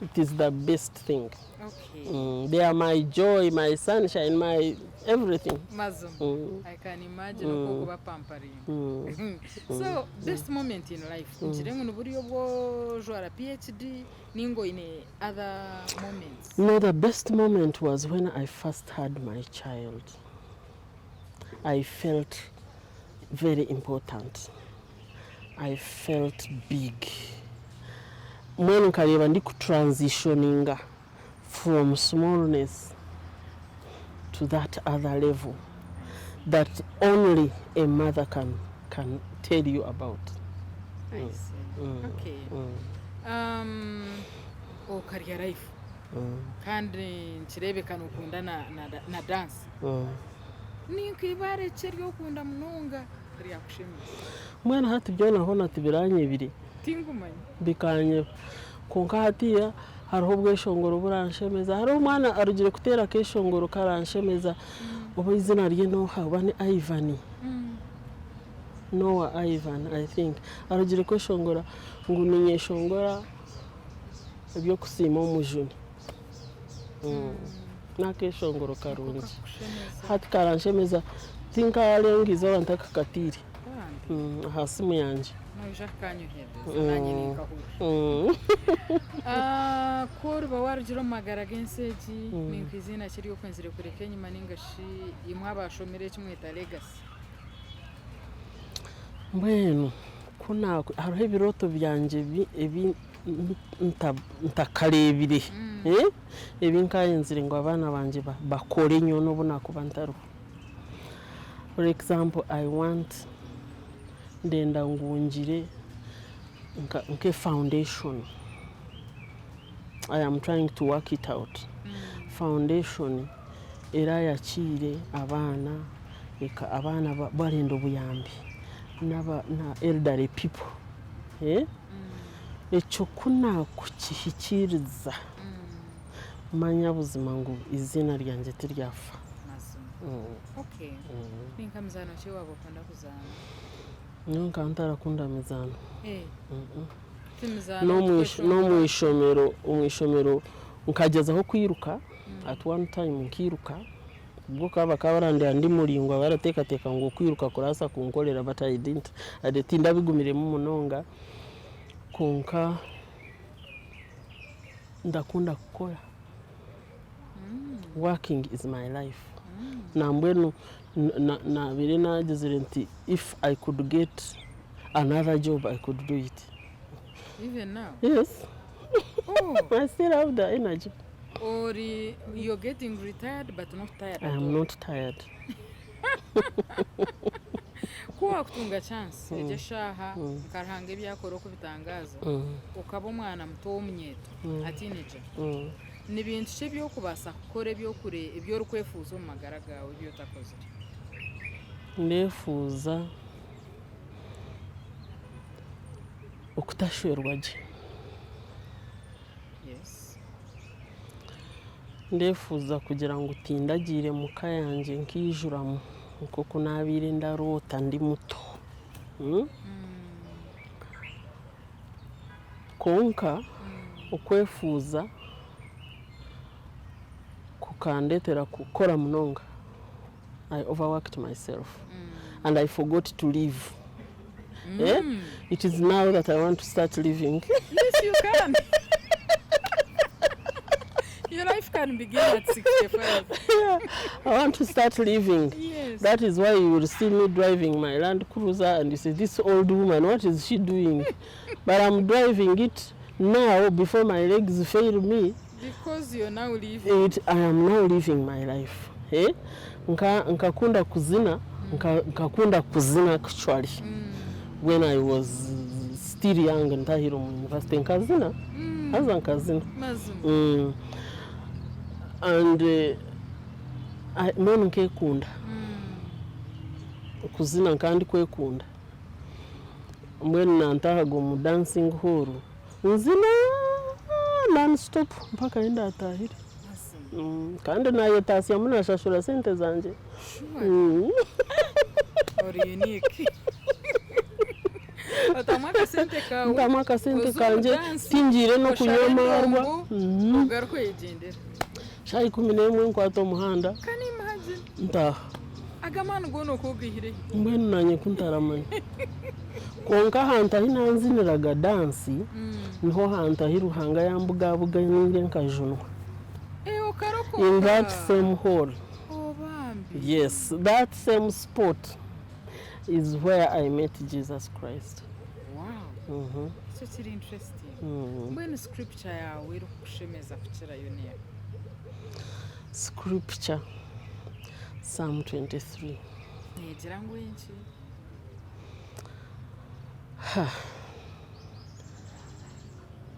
It is the best thing. Okay. They are my joy, my sunshine, my everything. Mazima. I can imagine mm. Okuba pampering. So best moment in life. Ngire ngu niburi obwo ojwara PhD ninga oine other moments. No, the best moment was when I first had my child. I felt very important. I felt big. Mbwenu nkareeba ndikutransitioninga from smallness to that other level that only a mother can, can tell you about. I see. Okay. Okarya life kandi nikireebeka nokunda na, na, na dance. Ninka eibaare ki eri okunda munonga? Ryakushemeza. Mbwenu hati byona hoona tibiranyebire. Tingumanya. Bikanyeba. Kwonka hatiiya hariho obweshongoro oburanshemeza. Hariho omwana arugire kuteera akeshongoro karanshemeza. Oba eizina rye n'oha? Oba ni Ivan? Noah Ivan I think. Arugire kweshongora ngu niinyeshongora eby'okusiima omujuni. N'akeshongoro karungi. Hati karanshemeza tinkarenga eizooba ntakakatiire aha simu yangye. Noija kukanyoherereza nanye ninkahurira. Ku oriba warugire omu magara g'ensi egi, ninka eiziina ki eri okwenzire kureka enyima ninga shi imwe abashomire eki mweta legacy? Mbwenu ku hariho ebirooto byangye ebi ntakareebire, ebi nkaayenzire ngu abaana bangye bakore nyowe n'obu naakuba ntariho. For example, I want, ndenda ngu ngire nka foundation, I am trying to work it out, foundation eraayakiire abaana, abaana barenda obuyambi na elderly people. Ekyo ku naakukihikiiriza, manya buzima ngu eiziina ryangye tiryafa. Nyowe nkaba ntarakunda mizaano. N'omu ishomero, omu ishomero nkagyezaho kwiruka, at one time nkiiruka. Bwo ka bakaba barandeeba ndi muraingwa barateekateeka ngu okwiruka kurabaasa kunkorera but I didn't, tindabigumiremu munonga kwonka ndakunda kukora. Working is my life. Nambwenu nabaire nagizire nti if I could get another job I could do it. Even now? Yes. Oh. I still have the energy. Ori, you're getting retired but not tired I at am all. not tired. Ku waakutunga chance egyo eshaaha nka Ruhanga ebi akora okubitangaaza, okaba omwana muto w'omunyeeto, a teenager, ni bintu ki ebi orikubaasa kukora ebi orikwefuuza omu magara gaawe ebi otakozire? Ndeefuuza okutashwerwa gye. Yes. Ndeefuuza kugira ngu tindagiire muka yangye nkaijuramu nk'oku naabaire ndaroota ndi muto. Kwonka okwefuuza kukandeetera kukora munonga. I overworked myself and I forgot to live. Eh? It is now that I want to start living. Yes, you can. Your life can begin at 65. Yeah, I want to start living. Yes. That is why you will see me driving my Land Cruiser and you say, this old woman, what is she doing? But I'm driving it now before my legs fail me. Because you're now living. I am now living my life. Eh? Nka, nkakunda kuzina, nka, nkakunda kuzina actually. When I was still young ntahire omu university nkazina. Haza nkazina. Mazima. And mbwenu nkekunda. Kuzina nkaba ndikwekunda. Mbwenu nantahaga omu dancing hall nzina non stop mpaka ahi ndatahire. Mazima. Kandi nayetaasyamu nashashura sente zangye. Sure. Ori unique. Otamu akasente kawe. Ntamu akasente Oze omu kangye dance, tingiire n'okunywa oshare amaarwa. endongo, ogaruke oyegyendere. Shaaha 11 nkwata omuhanda Can you imagine? ntaaha. Aga amaani goona oku ogaihire hi? Mbwenu naanye ku ntaramanya. Kwonka ahantu ahi nanziniraga dansi niho hantu ahi Ruhanga yambugabuganiire nkajunwa. Eh, okarokoka. In that same hall. Oh, bambi. Yes, that same spot is where I met Jesus Christ. Wow. Ekyo kiri interesting. Mbwenu scripture yaawe erikukushemeza kukirayo neeha? Scripture, Psalm 23. Neegira ngu enki?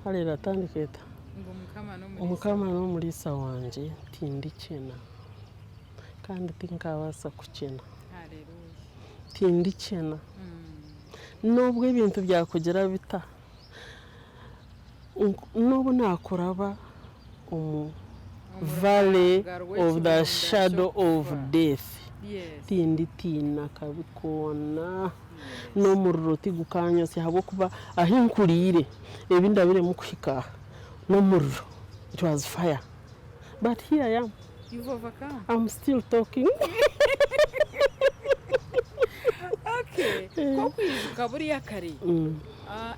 Hare eratandika eta? Ngu Mukama n'omuriisa Omukama n'omuriisa wangye, tindikyena. Kandi tinkabaasa kukyena. Haleluya. Tindikyena. N'obu ebintu byakugira bita, n'obu naakuraba omu valley of the shadow of death, tinditiina kabi koona. N'omuriro tigukanyosya ahabw'okuba ahi nkuriire, ebi ndabiremu kuhika aha, n'omuriro. It was fire. But here I am. You've overcome. I'm still talking. Okay. Ku okwijuka buriya kare,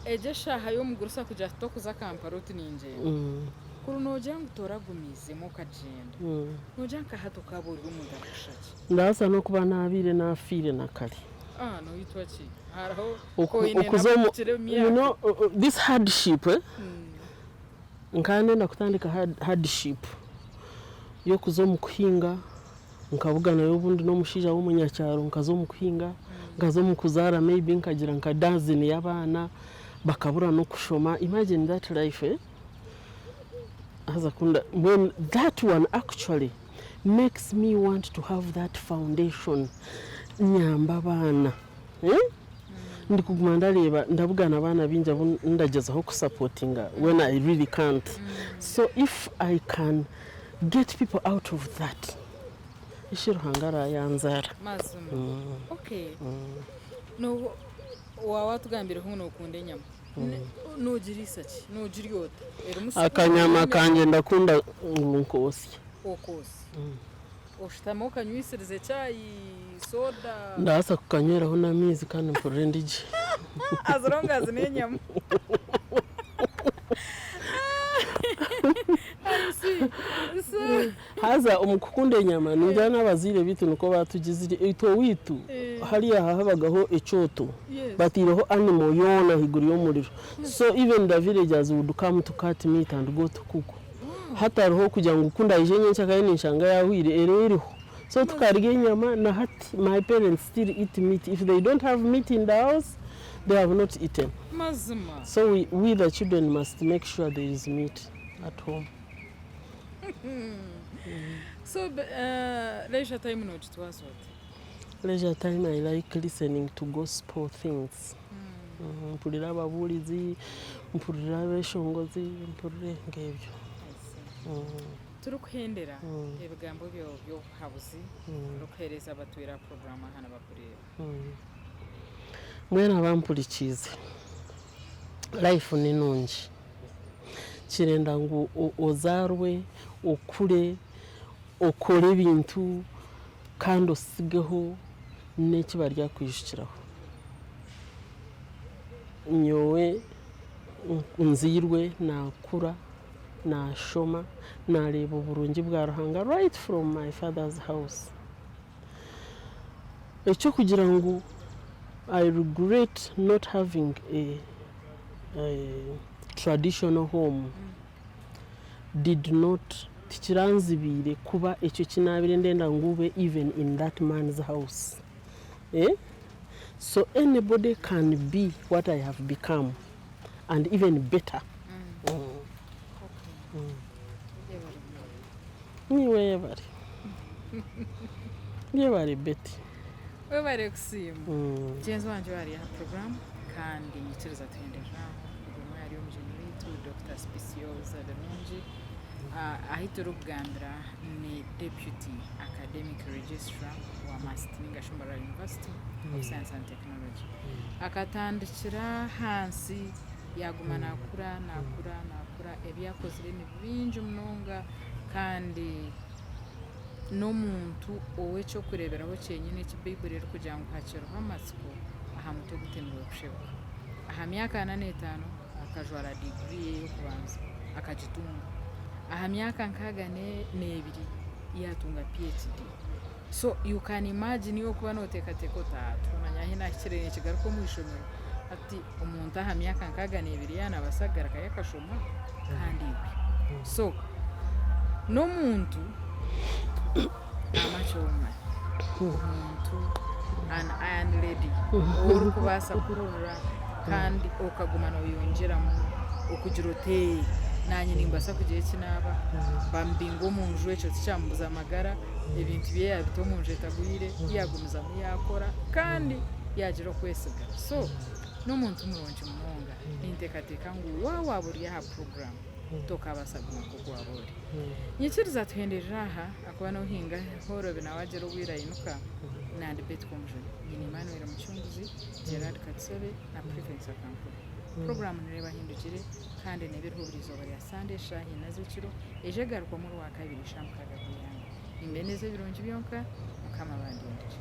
egyo eshaaha y'omugurusi akugira ati tokuza Kampala oti ningyenda. Kuri noogira ngu toragumiizemu okagyenda, noogira nka hati okaaba ori omuntu arikushusha ki? Ndabaasa n'okuba naabaire naafiire na kare. Ah, noitwa ki? Hariho oine Okuza omu nabukukira you emyaka. know, this hardship, eh? Nkaba ndenda kutandika hardship y'okuza omu kuhinga, nkabuganayo obundi n'omushaija w'omunyakyaro nkaza omu kuhinga, nkaza omu kuzaara maybe nkagira nka dozen y'abaana bakabura n'okushoma. Imagine that life, eh? Haza kunda mbwenu that one actually makes me want to have that foundation nyambe abaana. Eh? Ndikuguma ndareeba ndabugana abaana baingi abu ndagyezaho kusapotinga when I really can't. So if I can get people out of that, ishi Ruhanga arayanzaara. Mazima. Okay. No waaba watugambireho ngu nokunda enyama. Nogiriisa ki? Nogirya ota? Erimu supu? Akanyama kangye ndakunda ngu nkoosye. Okoosya. Oshutame okanywisirize chai, soda. Ndabaasa kukanyweraho n'amaizi kandi mpurire ndi gye. As long as n'enyama. I see. So, Haza omu kukunda enyama ningira n'abazaire baitu nikwo baatugizire. Itwe owaitu hariya habagaho ekyoto bataireho animal yoona ahaiguru y'omuriro. So even the villagers would come to cut meat and go to cook. Hatariho kugira ngu ku ndaije nyenkya ninshanga yaahwaire eraba eriho. So tukarya enyama na hati my parents still eat meat. If they don't have meat in the house, they have not eaten. Mazima. So we the children must make sure there is meat at home. So, leisure time noogitwaza ota? Leisure time I like listening to gospel things. Mpurira ababuurizi, mpurira abeshongozi, mpurire nk'ebyo. I see. Turikuhendera, ebigambo byawe by'obuhabuzi orikuheereza abatwire aha puroguraamu aha nibakureeba. Mbwenu abampurikiize, life ni nungi. Kirenda ngu ozaarwe, okure, okore ebintu kandi osigeho n'eki baryakwijukiraho. Nyowe nzairwe naakura, naashoma, naareeba oburungi bwa Ruhanga right from my father's house. Eky'okugira ngu I regret not having a traditional home did not, tikiranzibiire kuba ekyo eki naabaire ndenda ngu ube even in that man's house. So anybody can be what I have become and even better. Niiwe yebare. Yebare Betty. Webare kusiima. Mugyenzi wangye owaari aha puroguraamu kandi nyikiriza tuhenderere aho. Ogwo niwe ari omugyenyi waitu Dokita Specioza Birungi. Ahi turikugambira ni Deputy Academic Registrar wa MUST ninga shi Mbarara University of Science and Technology. Akatandikira ahansi yaaguma naakura, naakura, naakura, ebi akozire ni bingi munonga kandi n'omuntu ow'eky'okureeberaho kyenyine eki Baiburi erikugira ngu hakiriho amatsiko aha muti ogutemirwe kushebuka. Aha myaka ana n'etaano akajwara diguri ye y'okubanza akagitunga. Aha myaka nkaaga n'ebiri yaatunga PhD. So you can imagine iwe okuba nooteekateeka oti aha twamanya ahi naahikire nikigaruka omu ishomero hati omuntu aha myaka nkaaga n'ebiri yaaba naabaasa kugarukayo akashoma kandi iwe. So n'omuntu amakyoma, omuntu an iron lady ou orikubaasa kuhurira kandi okaguma nooyongyeramu okugira oti naanye nimbaasa kugira eki naaba, bamubinga omu nju ekyo tikyamubuza magara. Ebintu bye yaabita omu nju etagwire, yaagumizamu yaakora kandi yaagira okwesiga. So, n'omuntu murungi munonga. Ninteekateeka ngu waaba waaba ori aha puroguraamu, tokaabaasa kuguma nk'oku waaba ori. Nyikiriza tuhenderere aha, ahakuba n'ohinga hoorobi nawe agira obwire ainuka. Nandi Betty Komujuni, nyine Emmanuel Mucunguzi, Gerard Katusebe na Privence Akankuru. Puroguraamu nireeba ahindukire kandi neeba eriho buri izooba rya Sande eshaaha ina z'ekiro. Eija egarukwamu Orwakabiri eshaaha mukaaga gw'eihangwe. Nimbeendeza ebirungi byonka, Mukama abandindire.